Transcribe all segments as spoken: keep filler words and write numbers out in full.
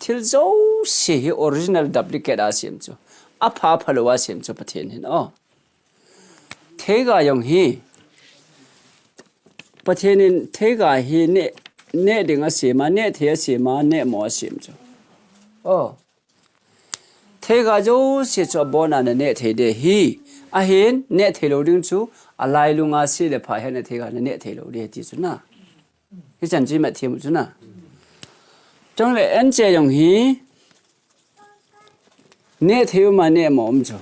Thil jouse hi original duplicate a sem chu. Apha phalou a sem chu Pathen hin. Oh. Theiga jong hi. Pathen in theiga hi neh, neh ding asem a, neh thei asem a, neh mo asem chu. Oh. Theiga jouse chu abon a naneh thei ding ahi. Ahin neh thei lou ding chu, alailunga se le pha hena theiga naneh thei lou ding ahi ti chu na. Hichan chu imat them u chu na. Chule anche jong hi neh thei um a neh mo um chu.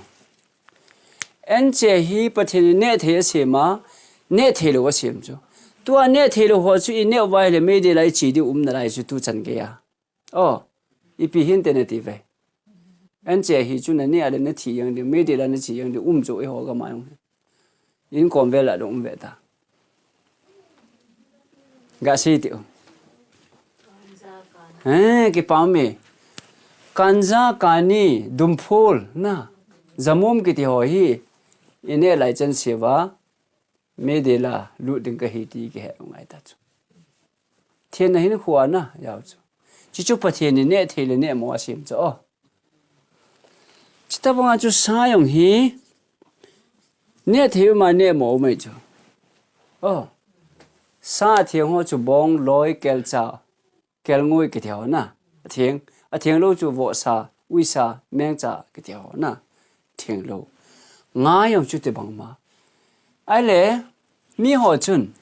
Anche hi Pathen in neh thei asem a, neh thei lou asem chu. Tua neh thei lou ho chu ineh uva ahile meidil a iche ding um nalai chu tuchan geiya. Oh, ipi hinte nati uve. Anche hi chu naneh a le nathi jeng ding, meidil a nache jeng ding um chu eiho gam a jong. Inkom vel a dong um ve ta. Gasei tiu. Eh, kipa um e. Kanja, kani, dumphul, na. Jamum kiti ho hi. Ineh lai chan seuva. Meidil a lut ding kahi ti kihe ngai ta chu. Thenna hin khu ana jao chu. Chuchu Pathen in neh thei le neh mo asem chu. Oh. Chuti banga chu sa jong hi neh thei um a neh mo um ahi chu. Oh. Sa atheng ho chu bong, loi, kelcha, kelngoi kiti ho na. Atheng, atheng lou chu vohsa, uisa, mengcha kiti ho na. Theng lou. Nga jong chuti bang ma. Ahile, mi ho chun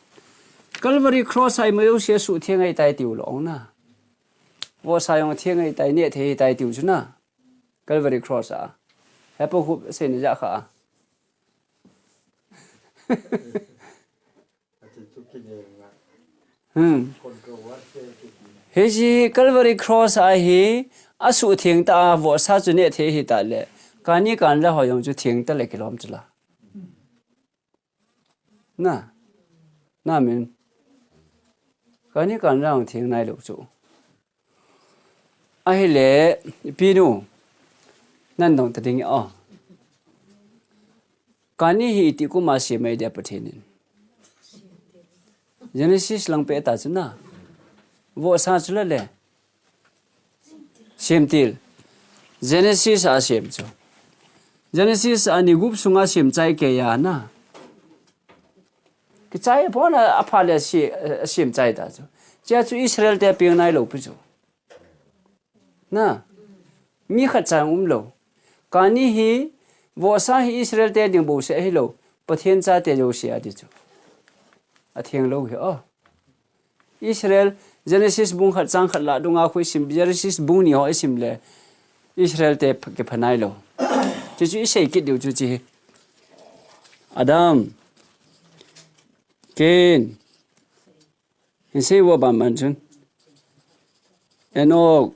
Calvary Cross a ima jouse asuh theng ahitai tiu lou na. Vohsa jong atheng ahitai, neh thei ahitai tiu chu na. Calvary Cross a. Hepa khu seina ja kha. Hmm. Hiche Calvary Cross a hi asuh theng ta a vohsa chu neh thei ahi ta le. Kani kanja ho jong chu theng ta le kilom chu la. Na. Na min. Kani kanja jong theng nai lou chu. Ahile, pinu, nan dong ta ding o. Kani hi iti kum a sem ahi dia Pathen in. Genesis lang pe ta chu na. Vohsa chu la le. Semtil. Genesis a sem chu. Genesis a ni gup sunga sem chai kei a na. Kichai pon a apha le si, eh, sem chai ta chu. Chia chu Israel te peng nai lou pi chu. Na, mi khat cha um lou. Kani hi, vohsa hi Israel te ding bou se ahi lou. Pathen chate jouse a ti chu. Atheng lou hi, oh. Israel, Genesis bung khat chang khat la dunga khu isim, Genesis bung ni ho isim le. Israel te ph-, kipha nai lou. Chu chu isei kit diu chu chi hi. Adam, Cain, Hin sei vo ban ban chun. Enok,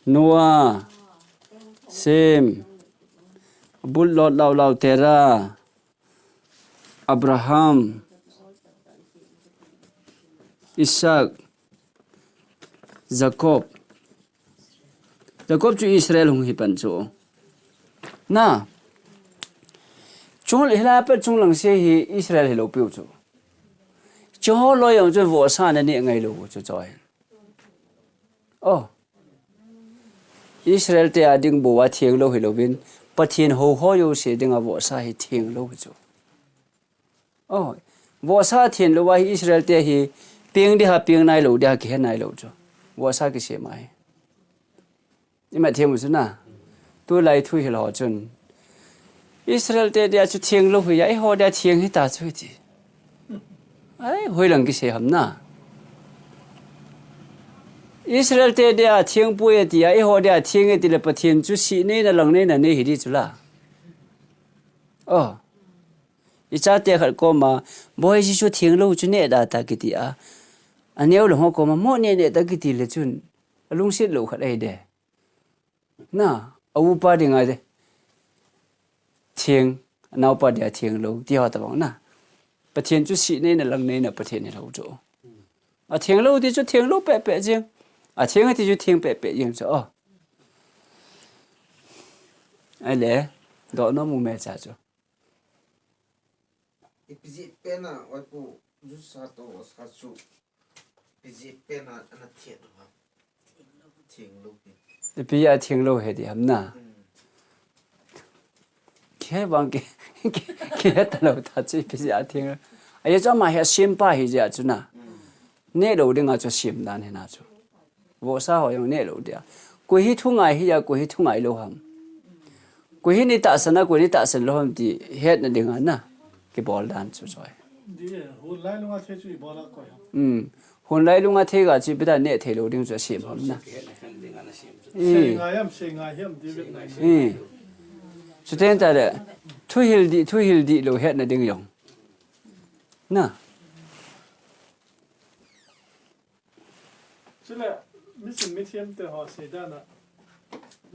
Noah, Sem, abul lot lau lau Terah, Abraham, Isaac, Jacob. Jacob chu Israel hung hi pan chu. Na. Chung hilai a pat chunglang se hi Israel hilou piu chu. Chu ho loi jong chu vohsa na neh ngai lou chu choi. Oh. Israel te a ding bou a theng lou hilou vin. Pathen ho ho jouse ding a vohsa hi theng lou chu. Oh, vohsa theng lou a hi Israel te hi peng ding ham peng nai lou ding ham kihe nai lou chu. Vohsa kisem a hi. Ima theng u chu na. Tulai thu hilou chun. Israel te dia chu theng lou hi a, eiho dia theng hi ta chu ti. Ai, hoilang kisei ham na. Israel te dia theng poi ati a, eiho dia theng ati le Pathen chu sih nei na lang nei na nei hi di chu la. Oh. I chate khat koma, Boi Jesu theng lou chu neh da ta kiti a. A neo lou ho koma, mo neh neh ta kiti le chun, a lungset lou khat ahi de. Na, a upa dinga de. Theng, a naopa dia theng lou, ti ho tabang na. Pathen chu sih nei na lang nei na Pathen hilou chu. A theng lou ti chu theng lou peh peh jeng. A theng ti chu theng peh peh jeng chu. Oh. Ai le, do no mu me cha chu. Ipi jeh pen a, oi pu, ju sa to, sa chu. Ipi jeh pen a, ana thian ham. Ipi a theng lou he di ham na. Kei vang kei, kei, kei he ta lou ta chu ipi a theng lou. A ye chu ama he sem pa hi jeh a chu na. Neh lou ding a chu sem dan hi na chu. Vohsa ho jong neh lou dia. Koi hi thu ngai hi a, koi hi thu ngai lou ham. Koi hi ni tahsan a, koi ni tahsan lou ham ti hetna ding a na. Kibol dan chu choi. Di, hun lai lunga thei chu i bol a koi ham. Um. Hun lai lunga thei ga chu ipi ta neh thei lou ding chu a sem ham na. Sei ngai ham, sei ngai ham, di vet ngai. Um. Chuteng tale, thuhil di, thuhil di lou hetna ding jong. Na. Chule, misim mithem te ho sei dan a,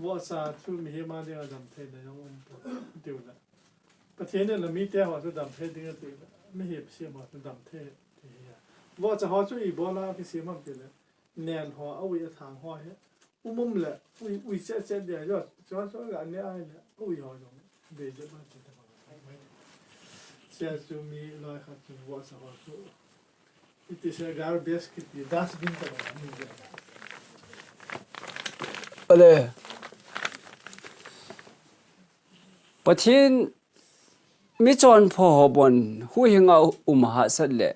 vohsa chu mihem a dinga damtheina jong um poi, tiu le. Pathen in la mite ho chu damthei ding ati le, mihem sem ho chu damthei ti hi a. Vohsa ho chu i bol a kisem ham ti le, nen ho, a ui a thang ho hi. Um um le, ui, ui chet chet dia jo, chua chua ga ne ai le, ui ho jong, be je ba che ta ba. Sia chu mi loi khat chu vohsa ho chu. It is a garbage kiti, dustbin ta ba mi je. Ale. Pathen mi chonpho ho bon, huhhing a um hahsat le,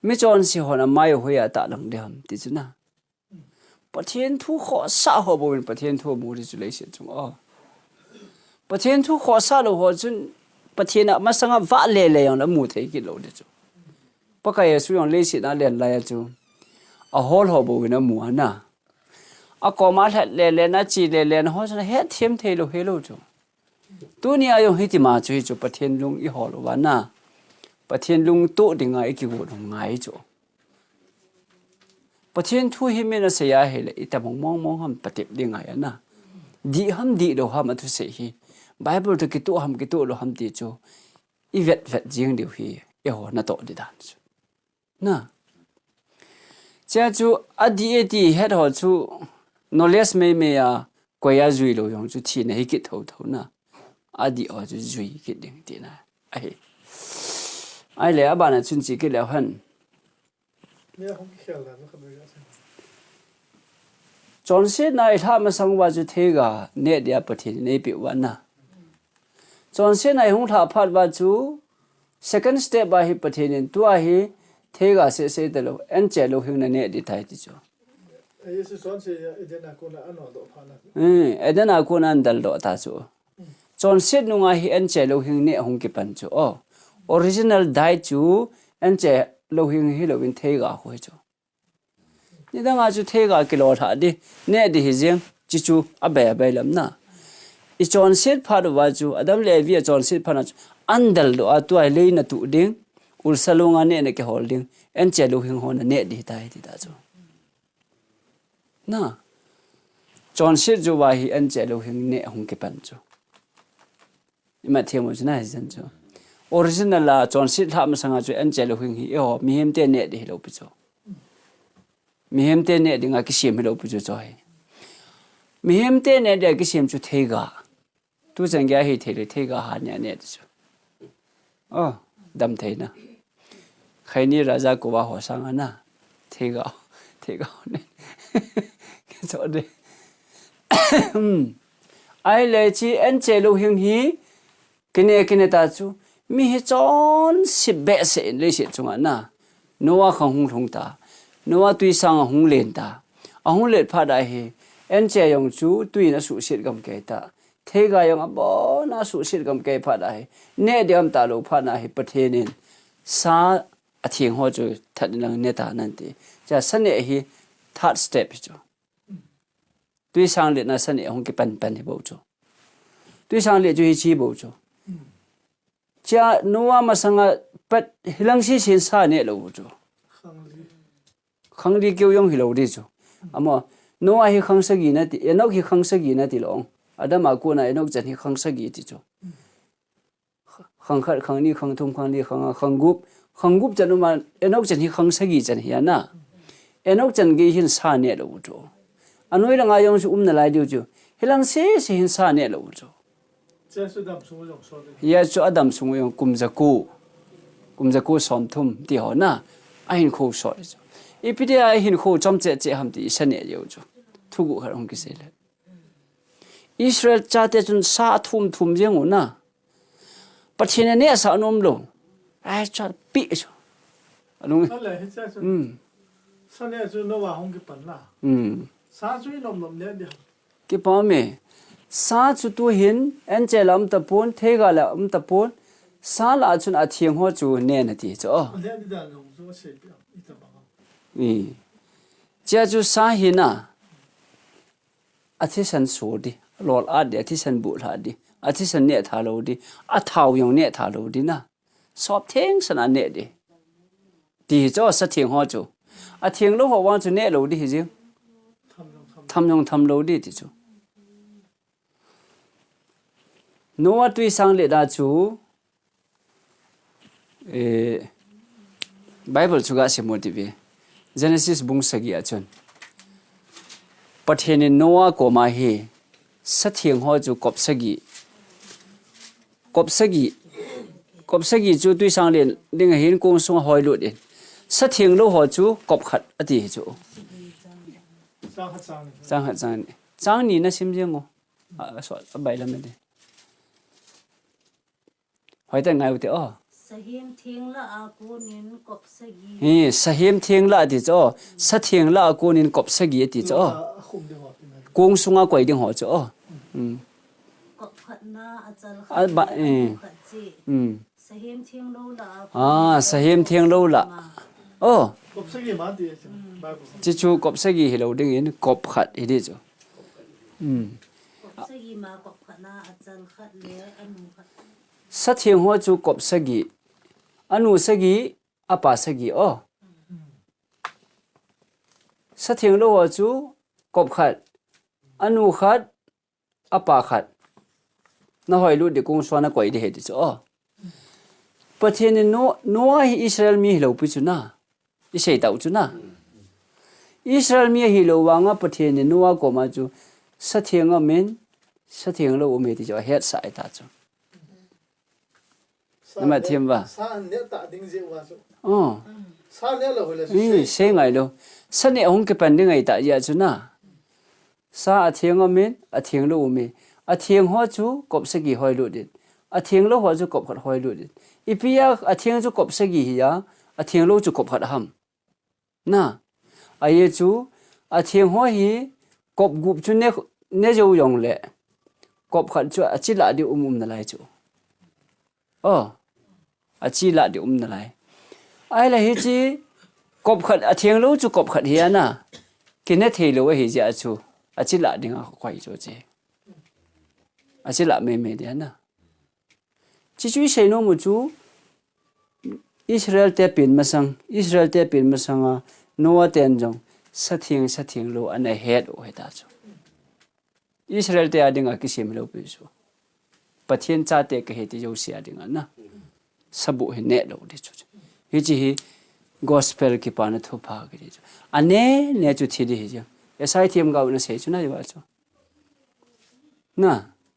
mi chonse hon amai hoi a tahlang ding ham, ti chu na. Pathen thu khohsah ho bou in Pathen thu amu ding chu leiset chung a. Pathen thu khohsah lou ho chun Pathen a masang a vah lele jong le amu thei kit lou ding chu. Pakai Jesu jong leiset a alen lai a chu. Ahol ho bou in amu a na. Akoma lhet lele na, che lele na ho chun ahet them thei lou, he lou chu. Tuni a jong hitima chu hi chu Pathen lung i hol uva na. Pathen lungtoh dinga i kigot u ngai chu. Pathen thu hi min asei a hile i tamong mong mong ham patep ding ngai a na. Dih ham dih lou ham a thusei hi. Bible toh kitoh ham kitoh lou ham ti chu. I vet vet jing diu hi. Eiho natoh ding dan chu. Na. Chea chu adih e ti het ho chu knowledge mei mei a koi a jui lou jong chu thina hi kit tho tho na. Adih ho chu jui kit ding tina ahi. Ahile abana chun chi kit leu hen. Chonsetna i lhah masang uva chu theiga neh dia Pathen in eipeh uva na. Chonsetna i hung lhah phat uva chu second step a hi Pathen in tua hi theiga seh seh talou, anche louhing na neh ding tai ti chu. Jesu chonse Eden a kona anoldoh phat na. Hmm, Eden a kona andaldoh ta chu. Chonset nunga hi anche louhing neh hung kipan chu. Oh, original diet chu anche louhing hilou in theiga khu hi chu. Nidang a chu theiga kilo lhah ding, neh ding hi jeng, chi chu abai abai lam na. I chonset phat uva chu, Adam le Evi a chonset phat na chu, andaldoh a tua hi lei na tuh ding, ulsa longa neh na kihol ding, anche louhing ho na neh ding hi tai ti ta chu. Na. Chonset jou uva hi anche louhing neh hung kipan chu. Ima them u chu na hi jen chu. Original a chonset lhah masang a chu anche louhing hi eiho mihem te neh ding hilou pi chu. Mihem te neh dinga kisem hilou pi chu choi. Mihem te neh dinga kisem chu theiga. Tu chan gei a hi thei le theiga ha neh neh ding chu. Oh, damtheina. Khaini raja kova ho sanga na. Theiga, theiga ne. Kicho de. Hmm. Ahile chi anche louhing hi. Kine, kine ta chu. Mi hi chonse behseh in leiset chunga na. Noah khang hung lhung ta. Noah tuisang ahung len ta. Ahung let phat a hi. Anche jong chu tui in asuhset gamkei ta. Theiga jong abon a asuhset gamkei phat a hi. Neh ding um talou phat na hi Pathen in. Sa atheng ho chu that in lang neh ta nan ti. Chea sa neh hi third step hi chu. Tuisang letna sa neh hung kipan pan hi bou chu. Tuisang let chu hichi bou chu. Chea Noah masanga pat hilang sese in sa neh lou chu. Khangli keu jong hilou ding chu. Ama, Noah hi khang sagi na ti, Enoch hi khang sagi na ti lou. Adam a kona Enoch chan hi khang sagi ti chu. Khang khat, khang ni, khang thum, khang li, khang nga, khang gup. Khang gup chan uma, Enoch chan hi khang sagi chan hi ana. Enoch chan gei hin sa neh lou chu. Anoi langa jong chu um nalai diu chu. Hilang sese hin sa neh lou chu. Chea chu adam sung jong sot. Hia chu adam sung jong kum jako. Kum jako som thum ti ho na. Ahinkho sot chu. Ipi dia ahinkho chom cheh cheh ham ti i sa neh diu chu. Thuguh khat hung kisei le. Israel chate chun sa athum thum jeng u na. Pathen in aneh sah nom lou. Ai, cha pi chu. Alung. Sa le, hiche chu. Hmm. Sa neh chu Noah hung kipan na. Hmm. Sa chu inom nom neh ding. Kipa me. Sa chu tuhin, anche la um tapon, theiga la um tapon. Sa la chun atheng ho chu neh na ti chu. Oh. Aneh ding dan jong chu asei pi, ita bang. Hmm. Chia chu sa hi na. Athisan so di, alol at di, athisan buh lha di, athisan neh tha lou di, athao jong neh tha lou di na. Sop theng san aneh di. Ti hi chu, sa theng ho chu. Atheng lou ho vang chu neh lou di hi jing. Tham jong tham lou di ti chu. Noah tui sang le da chu, Eh, Bible chu ga sim u hite ve. Genesis bung sagi a chun. Pathen in Noah koma hi satheng ho chu kop sagi. Kop sagi. Kop sagi chu tui sang len ding ahin kong sunga hoilut in. Satheng lou ho chu kop khat ati hi chu. Chang khat chang ni. Chang khat chang ni. Chang ni na sim jeng o. A, a, so, a bai lam de. Hoitah in ngai u te o. Sahem theng lah a konin kop sagi. Hi, sahem theng lah ti chu o. Satheng lah a konin kop sagi ti chu o. Kong sunga koi ding ho chu o. Hmm. Kop khat na achal khat. A ba, eh. Khat chi. Hmm. Sahem theng lou lah a. Ah, sahem theng lou lah. Oh. Kop sagi ma ti. Hmm. Chi chu kop sagi hilou ding in kop khat hi di chu. Hmm. Kop sagi ma kop khat na achal khat le anu khat. Satheng ho chu kop sagi, anu sagi, apa sagi o. Satheng lou ho chu kop khat, anu khat, apa khat. Na hoilut di kong sunga na koi di hi di chu o. Pathen in No-, Noah hi Israel mi hilou pi chu na. I sei tau chu na. Israel mi ahilou vanga Pathen in Noah koma chu satheng um in, satheng lou um e ti chu ahet sah e ta chu. Sa neh, na ma them va. Sa neh ta ding jeh uva chu. Oh. Sa neh lou le. Hmm, sei ngai lou. Sa neh hung kipan ding ahi ta jeh chu na. Sa atheng um in, atheng lou um e. Atheng ho chu kop sagi hoilut in. Atheng lou ho chu kop khat hoilut in. Ipi a atheng chu kop sagi hi a, atheng lou chu kop khat ham. Na, ahi chu, atheng ho hi kop gup chu ne, ne jou jong le, kop khat chu achi lah di um um nalai chu. Oh, achi lah di um nalai. Ahile hichi, kop khat, atheng lou chu kop khat hi a na, kine thei lou ahi jeh a chu, achi lah dinga koi chu chi. Achi lah mei mei di a na. Chi chu i sei nom u chu, Israel te pen masang, Israel te pen masanga, Noah ten jong, satheng, satheng lou, ana het u hi ta chu. Israel te a dinga kisem lou pi chu. Pathen chate kahi ti jouse a dinga na. Sabuh hi neh lou di chu. Hichi hi gospel kipana thupha kiti chu. Ane, ne chu thi di hi chu. Esai themgao na sei chu na jo a chu. Na.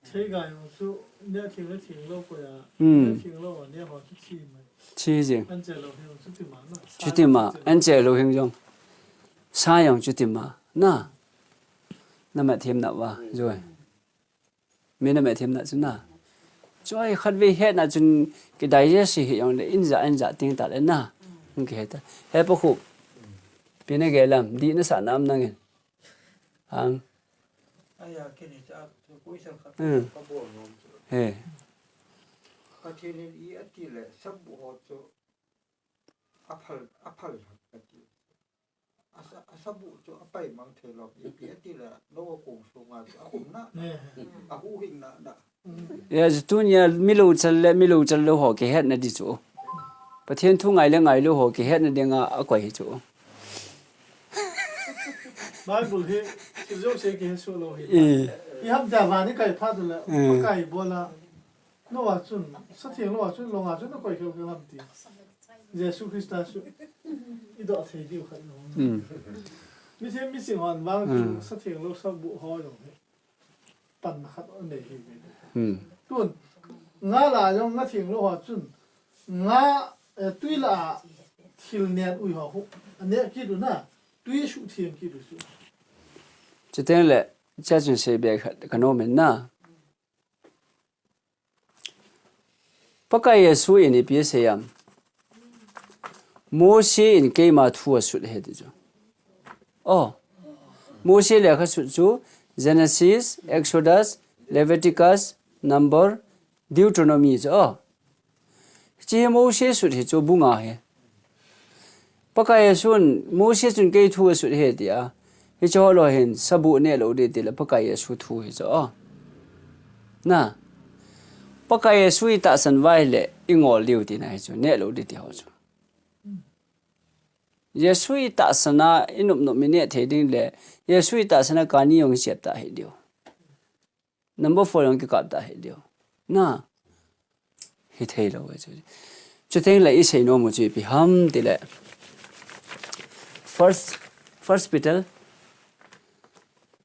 Theiga jong chu, ne theng le theng lou ko ya. Hmm. Ne theng lou, ne ho chu thi mai. Thi jing. An che lou hi chu ti ma na. Chu ti ma, an che lou hi jong. Sa jong chu ti ma. Na. Na ma them na va, joi. Mi na ma them na chu na. Joi khat ve het na chun ki digest hi jong le in ja, in ja ting ta le na. Hung ki het ta. He pa khu. Pi na ge lam, di na sa nam nang in. Ang. Aya, kini cha, chu question khat ka bol nom chu. He. Pathen in i ati le, sabuh ho chu aphal, aphal ham kati. Asa, asabuh chu apai mang thei lou. Ipi ati le, Noah kong sunga chu aum na. Ahuhhing na na. Ya, chu tunia mi louchal le, mi louchal lou ho kihetna di chu. Pathen thu ngai le ngai lou ho kihetna dinga akoi hi chu. Bible hi, chu jouse kihe soh lou hi. Eh. I ham ja vani kai phat le, eh, Pakai bola. Noah chun, satheng Noah chun, longa chun akoi khel khel ham ti. Jesu Christa chu, i doh thei diu khat no. Hmm. Mi them mi sing hon vang chu, hmm, satheng lou sabuh ho jong hi. Pan khat anei hi ve. Hmm. Tun, nga la jong nga theng lou ho chun, nga, eh, tui la thil nen ui ho khu, ane kit u na, tui suh theng kit u chu. Chuteng le, cha chun sei be khat ka nom in na. Pakai Jesu in ipi asei em. Mose in keima thu asut ahi ti chu. Oh. Mose lekha sut chu Genesis, Exodus, Leviticus, Number, Deuteronomy chu. Oh. Hiche hi Mose sut hi chu bung nga hi. Pakai Jesun Mose chun kei thu asut ahi tia. Hiche ho lou hin sabu neh lou ding ti le Pakai Jesu thu hi chu. Oh. Na. Pakai Jesu itahsan vai le ingol diu tina hi chu. Neh lou ding ti ho chu. Jesu itahsan a inop nop mi neh thei ding le Jesu itahsan a kani jong ichep ta hi diu. Number four jong kikap ta hi diu. Na. Hithei lou ve chu. Chuteng le isei nom u chu ipi ham ti le. First, First Peter.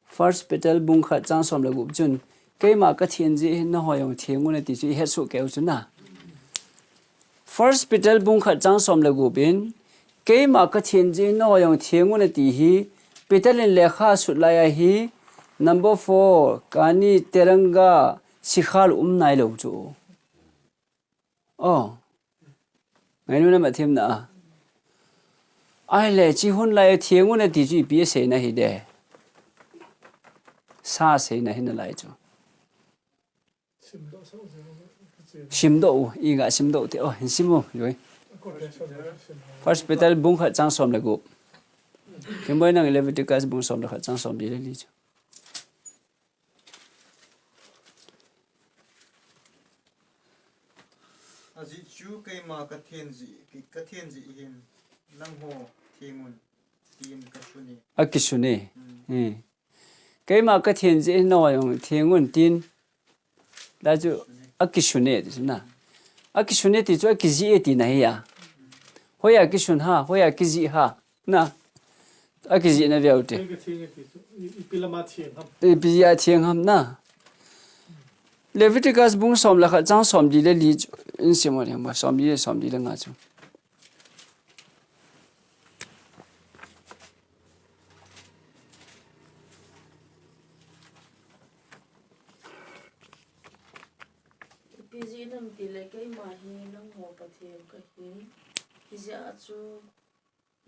First Peter bung khat chang som le gup chun. Keima kathen jeh hin nangho jong theng un ati chu ihet soh kei u chu na. First Peter bung khat chang som le gup in, keima kathen jeh in nangho jong theng un ati hi, Peter in lekha asut lai ahi, number four, kani teranga sikhar um nailou chu. Oh. Ngainu na mathim na. Ahile, hiche hun lai theng un ati chu ipi asei na hi de. Sa sei na hi nalai chu. Simdoh u, iga simdoh te, oh, hin sim u, joi. First Peter bung khat chang som le gup. Kimboi nang Leviticus bung som le khat chang som li le li chu. Ajeh chu keima kathen jeh, kathen jeh hin nangho theng un tin kasun e. Akisun e. Hmm. Hmm. Keima kathen jeh in nangho jong theng un tin. Lai chu akisun e ti chu na. Akisun e ti chu akijih e tina hi a. Hoiya kisun ham, hoiya kijih ham. Na. Akijih na veu te. Ipi jeh a theng ham na. Leviticus bung som le khat chang som li le li chu. In sim u le, som li le, som li le nga chu. Ipi jeh ham ti le keima hi nangho Pathen kahi. Hijeh a chu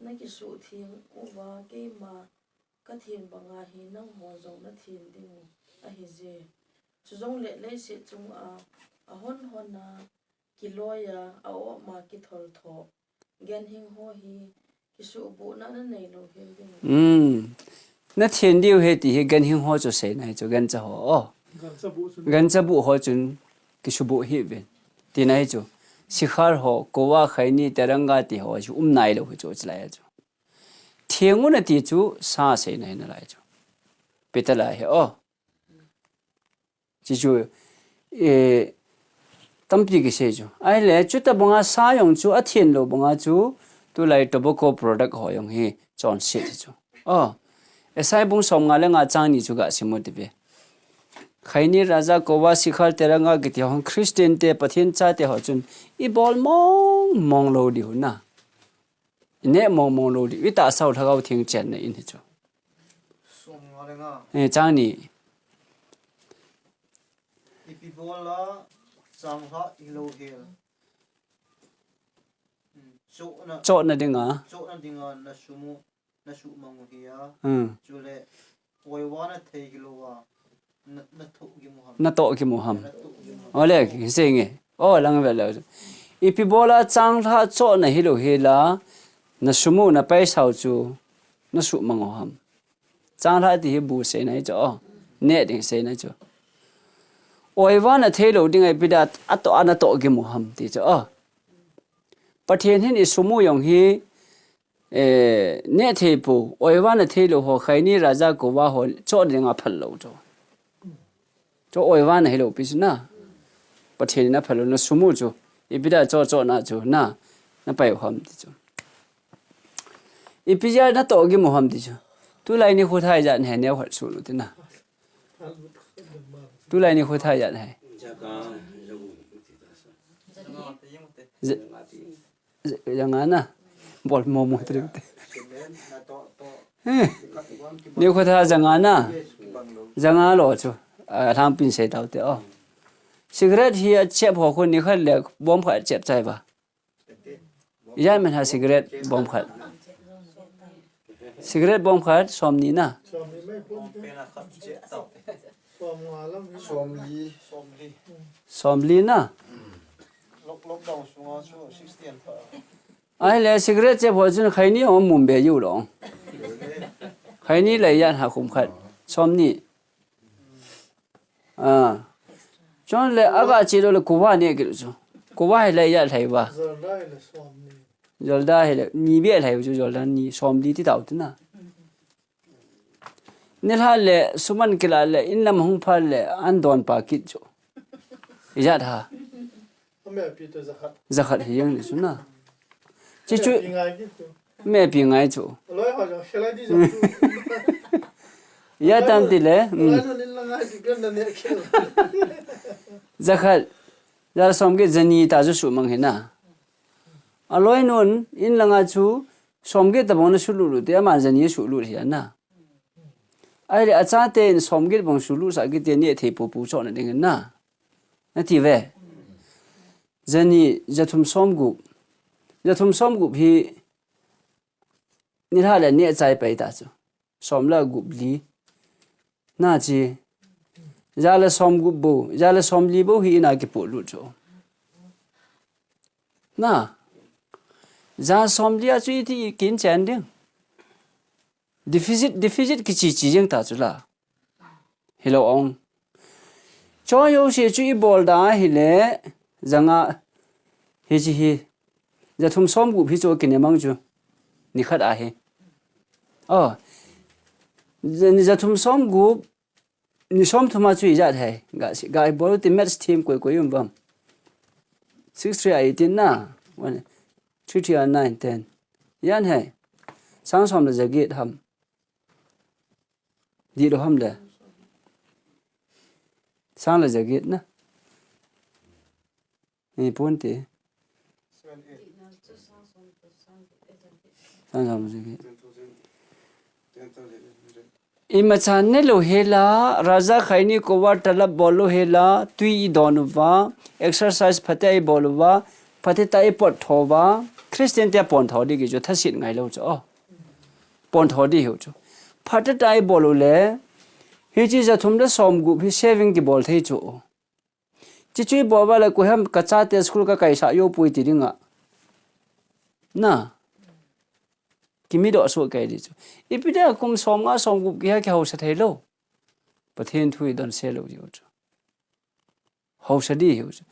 nakisuh theng uva keima kathen banga hi nangho jong nathen ding ahi je. Chujongle leiset chunga ahon hon a kiloiya, a-op ma kithol tho. Ganhing ho hi kisuhbohna nanei lou hel ding. Hmm. Nathen diu ahi ti hi ganhing ho chu seina hi chu gancha ho. Oh. Gancha boh chun. Gancha boh ho chun kisuhboh hih uvin. Tina hi chu. Sikhar ho, kova, khaini, teranga ti ho chu um nailou hi chu chulai hi chu. Theng un ati chu sa seina hi nalai chu. Peter lai hi. Oh. Chuchu, eh, tampi kisei chu. Ahile, chuti banga sa jong chu, athen lou banga chu, tulai tobacco product ho jong hi, chonset hi chu. Oh, Isaiah bung som nga le nga chang ni chu ga sim u tive. Khaini, raja, kova, sikhar, teranga kiti ho, Christian te, Pathen chate ho chun, ibol mong mong lou diu na. Ineh mong mong lou diu, itahsa u Lhagao Theng chenna in hi chu. Som nga le nga. Eh, chang ni. Ipi bola changlhah hilou hel. Hmm, chohna. Chohna dinga. Chohna dinga nasum u, nasuhmang u hia. Hmm. Chule oiva nathei hilouva, na, natoh gim u ham. Natoh gim u ham. Natoh gim u ham. Ole, kisei nge. O, lang ve le. Ipi bola changlhah chohna hilou hela, nasum u, napaisa u chu, nasuhmang u ham. Changlhah ti hi bu seina hi chu. O, neh ding seina chu. Oiva nathei lou dinga ipi dia, atoh a natoh gim u ham ti chu. O. Pathen hin isum u jong hi, eh, neh thei pou, oiva nathei lou ho, khaini, raja, kova ho, choh dinga phal lou chu. Chu oiva nahilou pi chu na. Pathen in aphal lou nasum u chu. Ipi dia choh chohna chu na. Napai u ham ti chu. Ipi dia natoh gim u ham ti chu. Tulai nikho thai ijat nahi neo khat sun u ti na. Tulai nikho thai ijat nahi. Ja-, janga na. Bol mo mo tri te. Ni kho tha janga na. Janga lo chu. A, lhang pin sei tau te o. Cigarette hi a chep ho khu ni khat le bom khat chep chai ba. Ijat man ha cigarette bom khat. Cigarette bom khat som ni na. Som li. Som li na. Lockdown sunga chu sixty an pha. Ahile cigarette chep ho chun khaini hung mum be jiu lo. Khaini le ijat ha khum khat. Som ni. A. Chule aga che lo le kuva ne kit chu. Kuva hi le ijat lhai ba. Jordan hi le som ni. Jordan hi le ni be lhai chu Jordan ni som li ti tau ti na. Ni lha le suman kila le in lam hung pha le an don pa kit chu. Ijat ha. Amepi to jakhat. Jakhat hi jeng ni chu na. Chi chu. Amepi ngai kit chu. Amepi ngai chu. Aloi ho jong khelai di jong chu. Ya tam ti le. Mm. Aloi ho nin la ngai di pian na ne khel. Jakhat. Ja som get jani ta chu su mang hi na. Aloi nun in langa chu som get ta bong na su lu lu te ama jani su lu hi na. Ahile achate in som get bong su lu sa kit te ni thei pu pu cho na ding na. Na ti ve. Jani, jathum som gup. Jathum som gup hi ni lha le ni chai pai ta chu. Som le gup li. Na chi. Ja le som gup bo, ja le som li bo hi ina kipu lut chu. Na. Ja som li a chu iti kin chen ding. Deficit, deficit kichi chi jeng ta chu la. Hilou ong. Cho yo se chu i bol da hi le, janga, hi chi hi. Jathum som gup hi chu kine mang chu. Ni khat a hi. Oh. Ja-, ni jathum som gup, ni som thum a chu ijat hai. Ga si, ga i bol ti maths thim koi koi um bam. Six three eighteen na. One, three three are nine, ten. Yan hai. Sang som le jaget ham. Di lo ham le. Sang le jaget na. Ni pun ti. Sang som le jaget. Ima chan ne lo hela, Raja Khaini kova talab bol lo hela, tui i don uva, exercise phate i bol uva, phate ta i pot tho uva, Christian te pon tho di ki chu thasit ngai lo chu. Oh. Pon tho di hiu chu. Phate ta i bol u le, hi chi jathum le som gup hi saving ki bol thei chu. Chi chu i bol uva le ku hem ka chate school ka kai sa yo pui ti ding a. Na. Kimi do so kai di chu. Ipi de kum som nga som gup ki ha ki hausa thei lo. Pathen thu i don se lo ji chu. Hausa di hiu chu.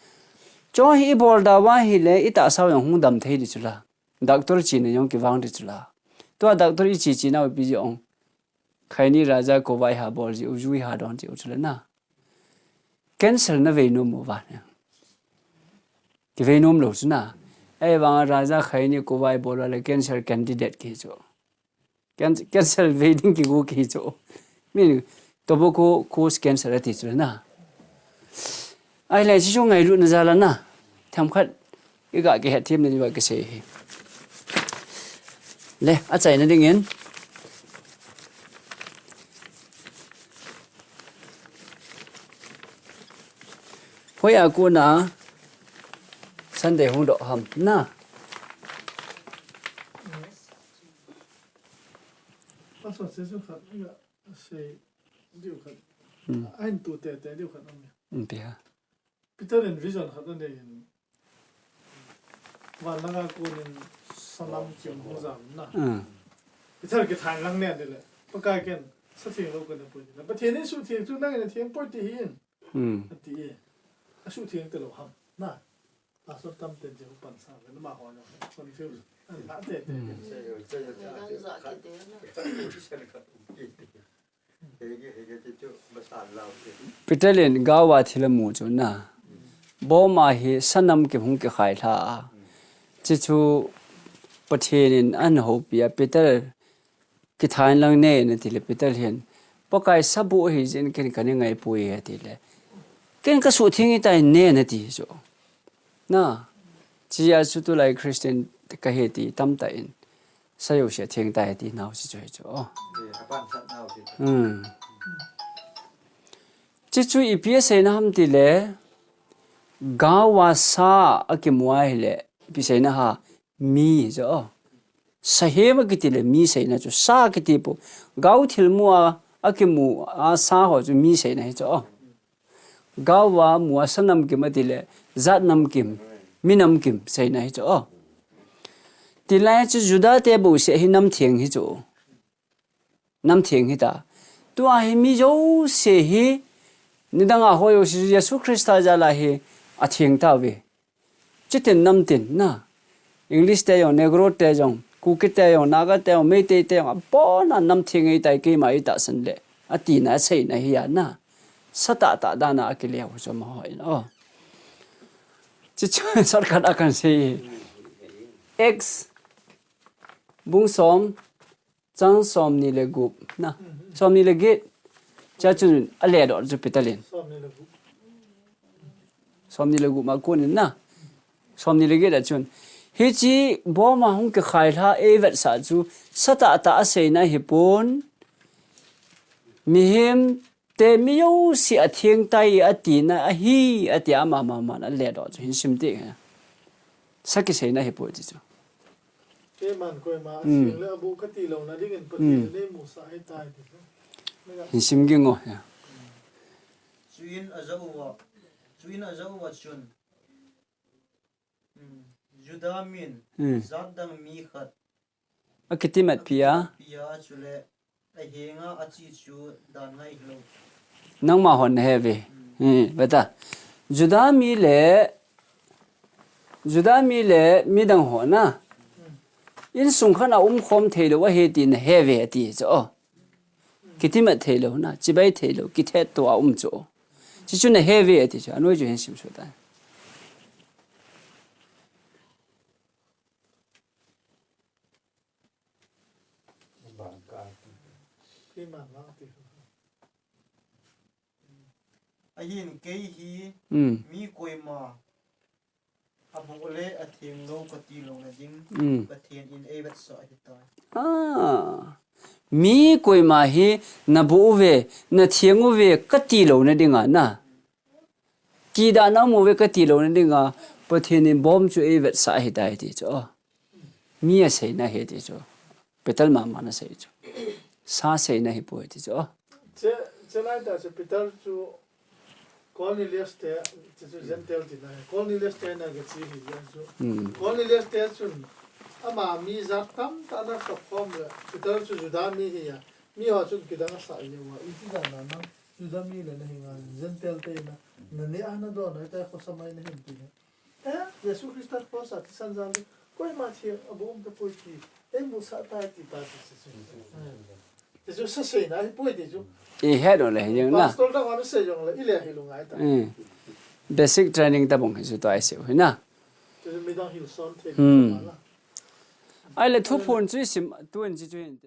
Cho hi i bol da uva hi le i ta sao jong hung dam thei di chu la. Doctor chi ne jong ki vang di chu la. Tua doctor i chi chi na u pi ji ong. Khaini Raja kova i ha bol ji u ju i ha don ji u chu la na. Cancer na vei nom uva ne. Ki vei nom lo chu na. Ei vang Raja Khaini kova i bol uva le cancer candidate ki chu. Can-, cancer vei ding ki gu ki chu. Min tobacco cause cancer ati chu na. Ahile chi chu ngailut na jal a na. Themkhat i ga ki het them na ji ba ki sei hi. Le, a chai na ding in. Hoi a ku na Sunday hung do ham na. Pastor se su khat, ya, se diu khat. Hmm. Ain tu te te diu khat am. Hmm, pia. Peter in vision khat anei in. Van langa konin sanam kim hung jam na. Hmm. Peter kithan lang ne dile. Pakai ken sa thing lo kane pui. Pathen in su thing chu nang in thing poi ti hi in. Hmm. Ati e. A su thing te lo ham. Na. Pastor tam ten je pan sa. Na ma ho na. Confuse. An la te te. Hmm. Peter in gawa thil amu chu na. Boma hi sanam ki hung kikhai lha a. Chi chu Pathen in an houpi a Peter kithan lang ne na tile Peter hin. Pakai sabu hi jin ken kani ngai pui he tile. Ken ka su thing i tai ne na ti chu. Na. Chi a chu tulai Christian ka he ti tam ta in. sa jouse atheng tai ti nau si chu hi chu. Oh. Hmm. Chi chu ipi aseina ham tile, gao a sa akimu ahile, ipi seina ham, mi hi chu. Oh. Sahem akiti le mi seina chu, sa kiti pu. Gao thilmu a akimu a sa ho chu mi seina hi chu. Oh. Gao a mu a sa namkim ati le, jat namkim, mi namkim seina hi chu. Oh. Tilai chu Juda te bouseh hi nam theng hi chu. Nam theng hi ta. Tua hi mi jouse hi, nidang a ho jouse Jesu Christa jal a hi atheng tauve. Chitin nam tin na. English te jong, Negro te jong, Kuki te jong, Naga te jong, Meitei te jong, abon a nam theng ahitai keima itahsan le. Atina aseina hi a na. Sa tahtah dan a akile u chu amaho in. Oh. Chi chu shortcut a kan sei. Acts bung som, chang somni le gup na. Somni le get. Cha chun aledoh chu Peter in. Somni le gup. Somni le gup ma kunin na. Somni le get a chun. Hichi boma hung kikhai lha eivetsah chu sa tahtah aseina hipon. Mihem te mi jouse atheng tai atina ahi, ati a mama man aledoh chu hin sim ti. Sa kiseina hipoi ti chu. Keiman koima, hmm, aseng le abu kati louna dingin Pathen, hmm, in eimusah ahitai ti chu. Hin sim ging o, ya. Chuin ajah uva, chuin ajah uva chun, hmm, Juda min, hmm, jat dang mi khat akitimat pi a. Akitimat pi a, chule ahenga achi chu dan ngai hilou. Nangma hon nahe uve. Hmm. Hmm, beta. Juda mi le, Juda mi le midang ho na. Hmm. Insung khat a umkhom theilou ahi ti nahe uve ati chu. Oh. Kitimat theilou na, chibai theilou, kithetto a um chu. Chi chu nahe uve ati chu. Anoi chu hin sim suh ta. Ahin kei hi, hmm, mi koima abu le atheng lou kati louna ding, hmm, Pathen in eivetsah ahitai. Ah. Mi koima hi nabu uve, natheng uve kati louna dinga na. Kidana um uve kati louna dinga, Pathen in bom chu eivetsah ahitai ti chu. Oh. Mi aseina hi ti chu. Peter mama na sei chu. Sa seina hipoi ti chu. Oh. Che, che lai ta chu Peter chu Cornelius te, che chu Gentile tina. Cornelius te na ga chi hi chu. Hmm. Cornelius te chun ama mi jat tamtah ana khop khom le. Peter chu Juda mi hi a. Mi ho chun kidang asah jeng uva. Iti dan a nang Juda mi le nahi ngal Gentile te na. Nane a nadon a te khosam a nahin ti na. Eh, Jesu Christa cross a thisan jal le, koima theng abu um tapoi ti, eimusah tai ti pa ti chu. Ti chu sa seina hipoi ti chu. Ihet u le hi jeng na. Pastor dang a sei jong le, ile hi lungai ta. Hmm. Basic training tabang hi chu tua isei u hi na. Ti chu midang hilson thei, hmm, ma la. Ahile thuphon chu isim, tun chi chu hin ti na.